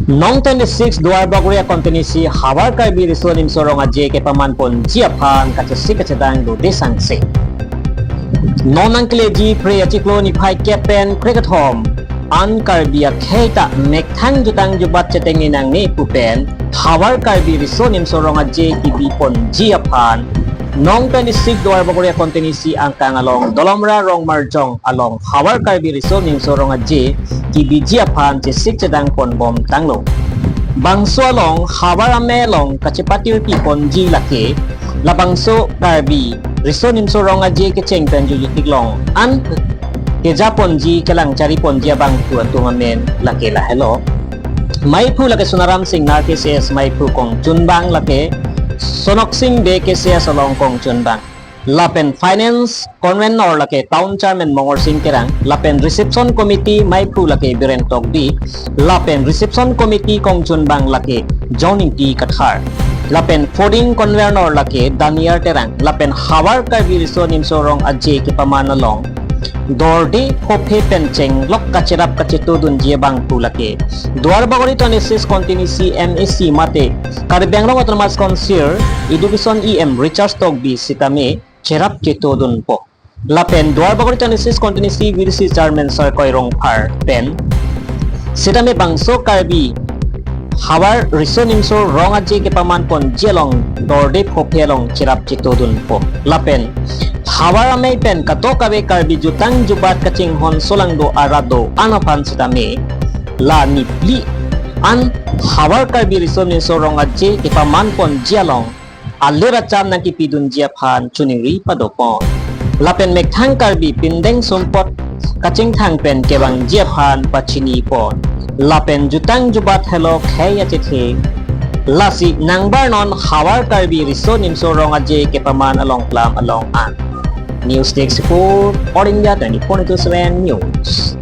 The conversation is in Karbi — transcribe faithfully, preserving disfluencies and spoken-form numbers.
Nong twenty-six Duarbagori a constituency Havar Karbi Riso Nimso Rong Aje kepaman ponji aphan kachesik kachedang do de sangse. Non nangkeleji Phre achiklo niphai kep pen krekethom an Karbi akhei ta methang jutang jubat cheteng ni nangne pu pen Havar Karbi Riso Nimso Rong Aje kebi ponji aphan Nong twenty-six Duarbagori a constituency angkang along Dolamara Rongmarjong along Havar Karbi Riso Nimso Rong Aje kebiji aphan chesik chedang pon bom tanglo. Bangso along Havar amei along kachepatirpi ponji lake labangso Karbi Riso Nimso Rong Aje kecheng pen jujutik long an keja ponji kelang chari ponji abangphu atum amen lake lahelo. Meiphu lake Sonaram Singnar K C S meiphu kongchunbang, lake Sonoksing Bey K C S along kongchunbang. Lapen finance convener lake town chairman Mongorsing Terang, lapen reception committee meiphu lake Biren Tokbi, lapen reception committee kongchunbang lake John Ingti Kathar, lapen fooding convener lake Daniel Terang, lapen Havar Karbi Riso Nimso Rong Aje kepaman along dorde phophe pen chenglok kacherap kachetodunji abangphu lake Duarbagori twenty-six constituency M A C mate Karbi Anglong Autonomous Council Education E M Richard Tokbi sitame cherap chetodunpo. Lapen Duarbagori twenty-six constituency V D C chairman Sarkoi Rongphar pen sitame bangso Karbi Havar Riso Nimso Rong Aje kepaman ponji along dorde phophe along cherap chetodunpo. Lapen Havar amei pen kadokave Karbi jutang jubat kachinghon solang do arat do-an aphan sitame la niphli an Havar Karbi Riso Nimso Rong Aje kepaman ponji along alir acham nangkepidunji aphan choningri padopon. Lapen methang Karbi pindeng sumpot kachingthang pen kevangji aphan pachinipon. Lapen jutang jubat helo khei achethe. Lasi nangbar non Havar Karbi Riso Nimso Rong Aje kepaman along klam along an. News Desk Report, All India twenty-four into seven News.